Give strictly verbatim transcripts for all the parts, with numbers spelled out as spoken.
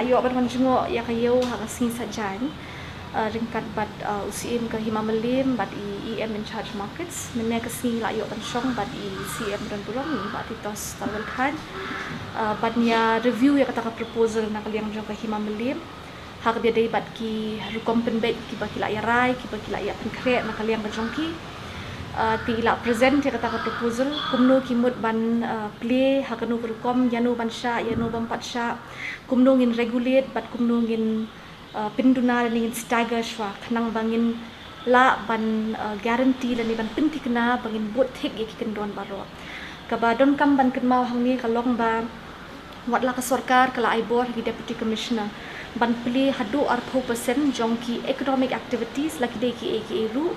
Ïoh ban wan jngoh ïa ka ïew ha ka sngi Saitjaiñ, uh, ryngkat bad, uh, u Syiem ka Hima Mylliem bad i E M in charge markets. Mynne ka sngi la ïoh ban shong bad i Syiem Don Burom, i Bah Titosstarwell Chyne, uh, ban ïa review ïa kata ka proposal na ka liang jong ka Hima Mylliem. Ha kaba ïadei bad ki rukom pynbeit kiba ki la ïa rai, kiba ki la ïa pynkhreh na ka liang ka jong ki. Uh, te i la present ïa kata ka proposal, kumno ki mut ban, uh, plie, ha kano ka rukom, ïano ban shah, ïano bym pat shah, kumno ngin regulate, bad kumno ngin, uh, pynduna lane ngin stagger shuwa, khnang ba ngin lah ban, uh, guarantee lane ban pynthikna ba ngin bud thik ïa ki kyndon baroh. Kaba donkam ban kynmaw hangne ka long ba wat la ka sorkar ka la ai bor ha ki Deputy Commissioner ban plie haduh arphew percent jong ki economic activities, la ki dei kiei kiei ruh,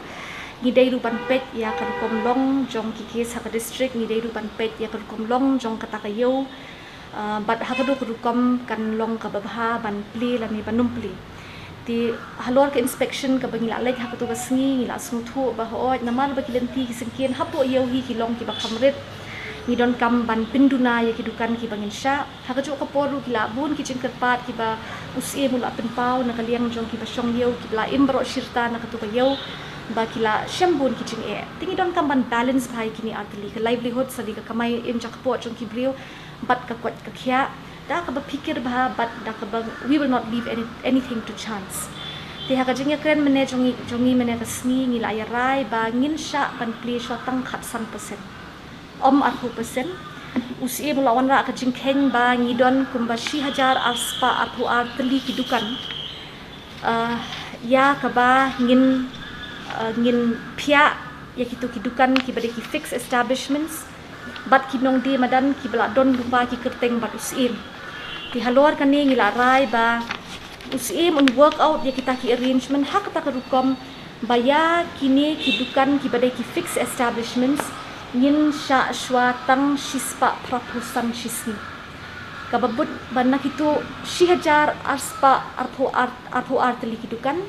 ngi dei ruh ban peit ïa ka rukom long jong ki case ha ka district, ngi dei ruh ban peit ïa ka rukom long jong kata ka ïew. Uh, bad ha kano ka rukom kan long kaba bha ban plie lane ban ym plie. Te halor ka inspection kaba ngi la leit ha kato ka sngi, ngi la sngewthuh ba hooid namar ba ki lynti ki syngkien hapoh ïew hi ki long kiba kham rit, ngi donkam ban pynduna ïa ki dukan kiba ngin shah. Ha kajuh ka por ruh ki la bun ki jingkyrpad kiba u Syiem u la pynpaw na ka liang jong kiba shong ïew kiba la im baroh shirta na kato ka ïew, ba ki la shem bun ki jingeh. Te ngi donkam ban balance bha ïa kine artylli, ka livelihood, sa dei ka kamai im jakpoh jong ki briew, bad ka koit ka khiah, da kaba phikir bha bad da kaba we will not leave any, anything to chance. Te ha ka jingïakren mynne jong ngi, jong ngi mynne ka sngi, ngi la ïa rai ba ngin shah ban plie shuwa tang khatsan percent, ym arphew percent. U Syiem u la wanrah ka jingkheiñ ba ngi don kumba shi hajar arspah arphew ar tylli ki dukan, uh, ïa kaba ngin, uh, ngin phiah ïa kito ki dukan kiba dei ki fixed establishments bad ki nongdie madan kiba la don lypa ki kyrteng bad u Syiem. Te halor kane ngi la rai ba u Syiem un work out ïa kita ki arrangement ha kata ka rukom ba ïa kine ki dukan kiba dei ki fixed establishments ngin shah shuwa tang shispah phraphew san shisngi. Kaba bud ba na kito shi hajar arspah arphew ar, arphew ar tylli ki dukan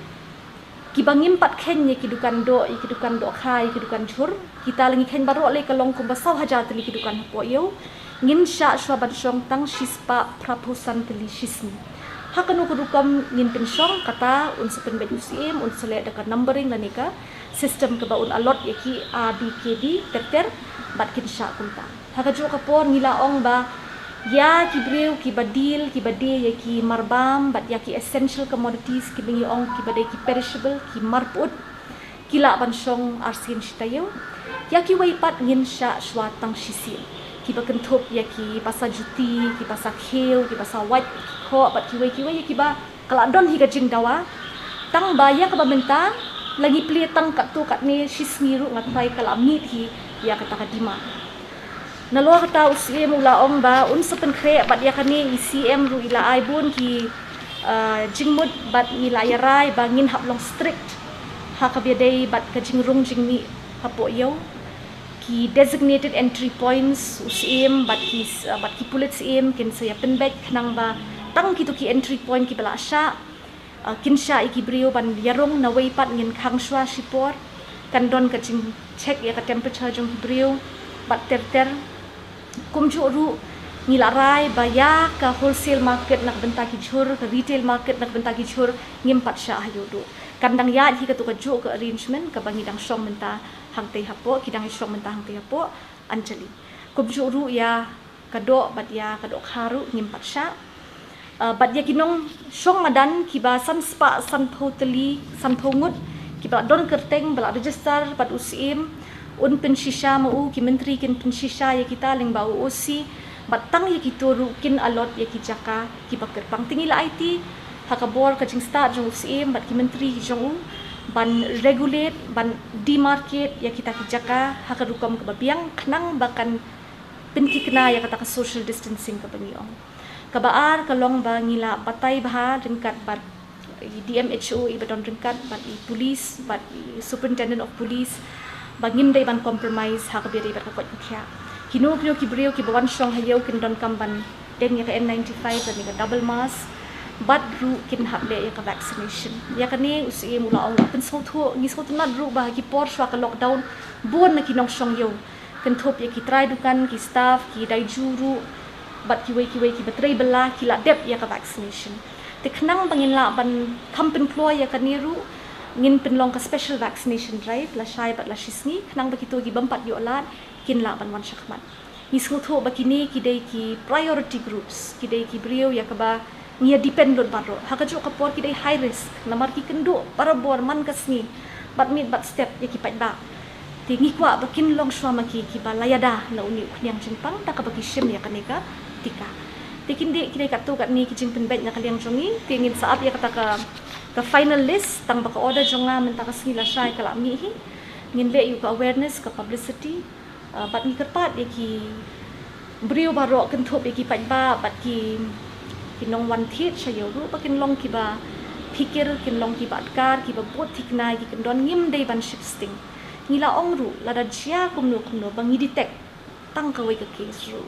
kiba ngim pat kheiñ ïa ki dukan doh, ïa ki dukan dohkha, ïa ki dukan jhur. Kita la ngi kheiñ baroh lei ka long kumba saw hajar tylli ki dukan hapoh ïew. Ngin shah shuwa ban shong tang shispah phraphew san tylli shisngi. Ha kano ka rukom ngin pynshong, kata un sa pynbeit u Syiem, un sa leh da ka numbering lane ka system kaba un allot ïa ki A, B, K, D ter ter bad kin shah kumta. Ha kajuh ka por ngi la ong ba ïa ki briew kiba deal, kiba die ïa ki marbam bad ïa ki essential commodities kiba ngi ong kiba dei ki perishable, ki marput, ki lah ban shong arsien shi taïew. Ïa kiwei pat ngin shah shuwa tang shisien, kiba kynthup ïa ki basa juti, ki basa khiew, ki basa wait, ki khoh bad kiwei kiwei ïa kiba ka la don hi ka jingdawa. Tang ba ïa kaba mynta la ngi plie tang katto katne shisngi ruh nga tharai ka la meet hi ïa kata ka demand. Nalor kata u Syiem u la ong ba un sa pynkhreh bad ïa kane i C M ruh i la ai bun ki, uh, jingmut bad ngi la ïa rai ba ngin hap long strict ha kaba ïadei bad ka jingrung jingmih hapoh ïew. Ki designated entry points u Syiem bad ki, uh, bad ki pulit Syiem kin sa ïa pynbeit khnang ba tang kito ki entry point kiba la shah, uh, kin shah ïa ki briew ban ïarung. Nawei pat ngin khang shuwa shipor, kan don ka jingcheck ïa ka temperature jong ki briew bad ter ter. Kumjuh ruh ngi la rai ba ïa ka wholesale market na ka bynta ki jhur, ka retail market na ka bynta ki jhur, ngim pat shah ha ïew duh. Kan dang ïaid hi kato kajuh ka arrangement kaba ngi dang shong mynta hangtei hapoh, ki dang ïa shong mynta hangtei hapoh Anjali. Kumjuh ruh ïa ka doh bad ïa ka dohkha ruh ngim pat shah. Uh, bad ïa ki nongshong madan kiba san spah sanphew tylli, sanphew ngut, kiba la don kyrteng, ba la register bad u Syiem, un pynshisha ma u, ki myntri kin pynshisha ïa kita lyngba u O C, bad tang ïa kito ruh kin allot ïa ki jaka kiba kyrpang. Te ngi la aiti ha ka bor ka jingstad jong u Syiem bad ki myntri jong u ban regulate, ban demarcate ïa kita ki jaka ha ka rukom kaba biang khnang ba kan pynthikna ïa kata ka social distancing kaba ngi ong. Kaba ar ka long ba ngi la batai bha ryngkat bad i D M H O iba don ryngkat bad i police bad i superintendent of police ba ngim dei ban compromise ha kaba ïadei bad ka koit ka khiah. Kino kino ki briew kiba wan shong ha ïew kin donkam ban deng ïa ka N ninety-five lane ka double mask bad ruh kin hap leh ïa ka vaccination. Ïa kane u Syiem u la ong, la pynsngewthuh, ngi sngewtynnat ruh ba ha ki por shuwa ka lockdown bun na ki nongshong ïew, kynthup ïa ki trai dukan, ki staff, ki daiju ruh, bad kiwei kiwei kiba trei bylla ki la dep ïa ka vaccination. Te khnang ba ngin lah ban kham pynkloi ïa kane ruh, ngin pynlong ka special vaccination drive lashai bad lashisngi, khnang ba kito ki bym pat ïoh lad kin lah ban wan shakhmat. Ngi sngewthuh ba kine ki dei ki priority groups, ki dei ki briew ïa kaba ngi ïa depend lut baroh. Ha kajuh ka por ki dei high risk namar ki kynduh barabor man ka sngi bad miet bad step ïa ki paidbah. Te ngi kwah ba kin long shuwa ma ki kiba la ïada na une u khñiang jingpang da kaba ki shim ïa kane ka tika. Te kin dei, ki dei katto katne ki jingpynbeit na ka liang jong ngi. Te ngin sa ap ïa kata ka, ka final list tang ba ka order jong nga mynta ka sngi lashai ka la mih hi. Ngin leh ïa ka awareness, ka publicity, uh, bad ngi kyrpad ïa ki briew baroh, kynthup ïa ki paidbah bad ki, ki nongwan thied sha ïew ruh ba kin long kiba phikir, kin long kiba adkar, kiba bud thikna ïa ki kyndon. Ngim dei ban shipsting. Ngi la ong ruh lada jia kumno kumno ba ngi detect tang kawei ka case ruh,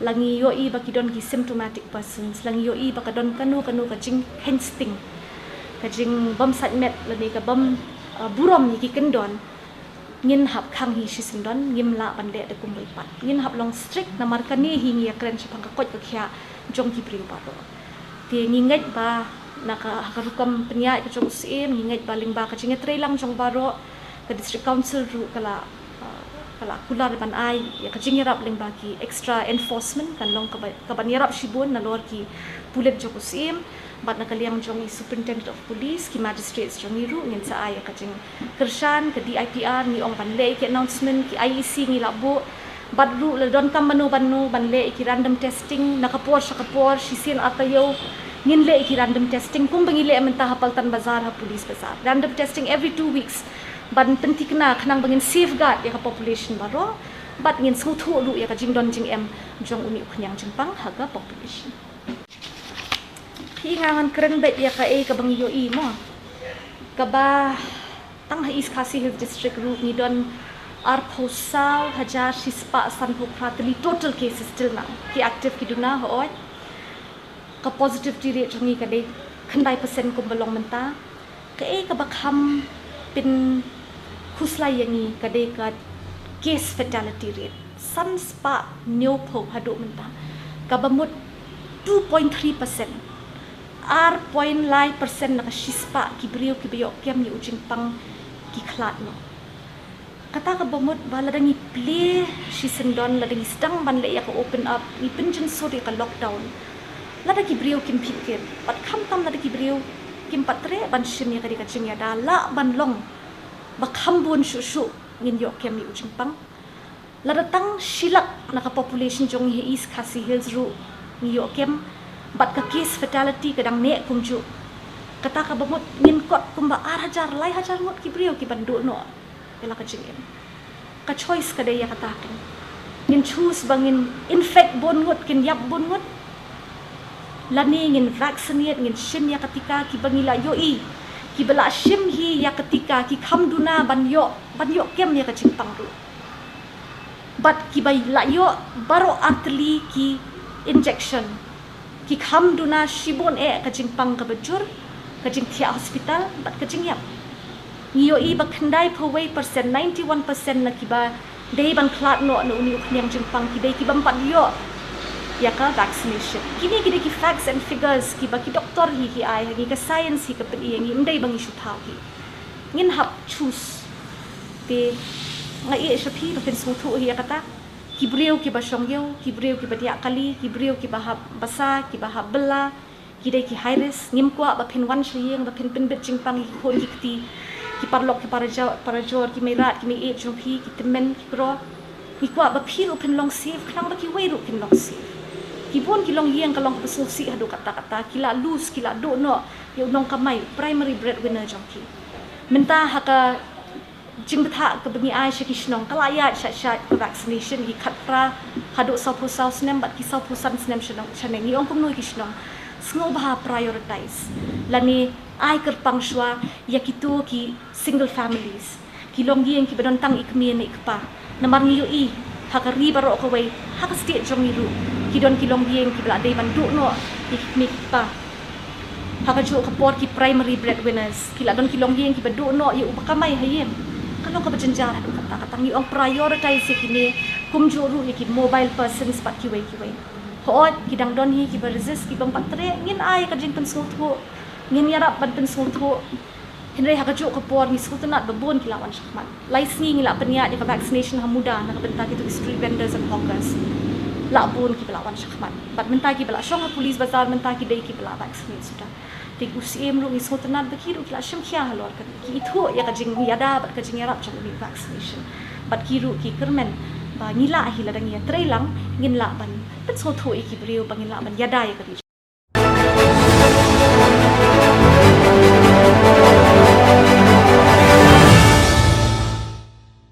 la ngi ïohi ba ki don ki symptomatic persons, la ngi ïohi ba ka don kano kano ka jingkheiñ sting, ka jingbym sait met lane ka bym, uh, burom ïa ki kyndon, ngin hap khang hi shisyndon, ngim lah ban leh da kumwei pat. Ngin hap long strict namar kane hi ngi ïa kren shaphang ka koit ka khiah jong ki briew baroh. Te ngi ngeit ba na ka, ha ka rukom pynïaid ka jong u Syiem, ngi ngeit ba lyngba ka jingïatreilang jong baroh, ka District Council ruh ka la, uh, ka la kular ban ai ïa ka jingïarap lyngba ki extra enforcement, kan long kaba, kaban ïarap shibun nalor ki pulit jong u Syiem bad na ka liang jong i Superintendent of Police, ki magistrates jong ngi ruh. Ngin sa ai ïa ka jingkyrshan, ka D I P R ngi ong ban leh ïa ki announcement, ki I E C ngi la buh, bad ruh la donkam mano mano ban leh ïa ki random testing na ka por sha ka por, shisien ar taïew ngin leh ïa ki random testing kumba ngi leh mynta ha Paltan Bazar, ha Police Bazar. Random testing every two weeks ban pynthikna khnang ba ngin safeguard ïa ka population baroh bad ngin sngewthuh ruh ïa ka jingdon jingem jong une u khñiang jingpang ha ka population. Phi, nga ngan kren beit ïa kaei kaba ngi ïohi mo. Kaba tang ha East Khasi Hills District ruh ngi don arphew saw hajar shispah sanphew phra tylli total cases till now. Ki active ki duna, hooid. Ka positivity rate jong ngi ka dei khyndai percent kumba long mynta. Kaei kaba kham pynkhuslai ïa ngi ka dei ka case fatality rate, san spah hynñiewphew haduh mynta kaba mut two point three percent. Ar point lai percent na ka shispah ki briew kiba ïoh kem ïa u jingpang ki khlad noh. Kata kaba mut ba lada ngi plie shisyndon, lada ngi sdang ban leh ïa ka open up, ngi pynjynsur ïa ka lockdown, lada ki briew kim phit kim, bad khamtam lada ki briew kim pat treh ban shim ïa kane ka jingïada, lah ban long ba kham bun shuh shuh ngin ïoh kem ïa u jingpang. Lada tang shi lak na ka population jong ngi ha East Khasi Hills ruh ngi ïoh kem, bad ka case fatality ka dang neh kumjuh, kata kaba mut ngin kot kumba ar hajar lai hajar ngut ki briew kiban duh noh ïa la ka jingim. Ka choice ka dei ïa kata kan. Ngin choose ba ngin infect bun ngut, kin ïap bun ngut, lane ngin vaccinate, ngin shim ïa ka tika kiba ngi la ïohi, kiba la shim hi ïa ka tika ki kham duna ban ïoh, ban ïoh kem ïa ka jingpang ruh. Bad kiba la ïoh baroh artylli ki injection, ki kham duna shibun eh ka jingpang kaba jur, ka jingthiah hospital bad ka jingïap. Ngi ïohi ba khyndaiphew wei percent, ninety one percent na kiba dei ban khlad noh na une u khñiang jingpang ki dei ki bym pat ïoh ïa ka vaccination. Kine ki dei ki facts and figures kiba ki doktor hi ki ai ha ngi, ka science hi ka pyni ha ngi, ym dei ba ngi shu thaw hi. Ngin hap choose. Te nga ïeh sha phi ba phin sngewthuh hi ïa kata. Ki briew kiba shong ïew, ki briew kiba diah kali, ki briew kiba hap basa, kiba hap bylla, ki dei ki high risk. Ngim kwah ba phin wan sha ïing ba phin pynbit jingpang ïa ki khun ki kti, ki paralok ki parajor, parajor, ki meirat ki meiieit jong phi, ki tymmen ki kro. Ngi kwah ba phi ruh phin long safe khnang ba kiwei ruh kin long safe. Ki bun ki longïing ka long kaba sngewsih haduh katta katta, ki la lose, ki la duh noh ïa u nongkamai, primary breadwinner jong ki. Mynta ha ka jingbthah kaba ngi ai sha ki shnong, ka la ïaid shait shait ka vaccination, ki khatphra haduh sawphew saw snem bad ki sawphew san snem shaneng, shaneng. Ngi ong kumno ïa ki shnong? Sngewbha prioritize lane ai kyrpang shuwa ïa kito ki single families, ki longïing kiba don tang i kmie ne i kpa. Namar ngi ïohi ha ka ri baroh kawei, ha ka state jong ngi ruh, ki don ki longïing kiba la dei ban duh noh ïa ki kmie ki kpa. Ha kajuh ka por ki primary breadwinners, ki la don ki longïing kiba duh noh ïa uba kamai ha ïing. Ka long kaba jynjar haduh katta katta. Ngi ong prioritize ïa kine, kumjuh ruh ïa ki mobile persons bad kiwei kiwei. Hooid, ki dang don hi kiba resist, ki bym pat treh, ngin ai ka jingpynsngewthuh, ngin ïarap ban pynsngewthuh. Hynrei ha kajuh ka por ngi sngewtynnat ba bun ki la wan shakhmat. Lai sngi ngi la pynïaid ïa ka vaccination ha Muda na ka bynta kito ki street vendors and hawkers. La bun kiba la wan shakhmat. Bad mynta kiba la shong ha police bazar mynta ki dei kiba la vaccinate suda. Te u Syiem ruh ngi sngewtynnat ba ki ruh ki la shim khia halor kane, ki ithuh ïa ka jingïada bad ka jingïarap jong une u vaccination. Bad ki ruh ki kyrmen ba ngi lah hi lada ngi ïatreilang, ngin lah ban pynsngewthuh ïa ki briew ba ngin lah ban ïada ïa ka ri.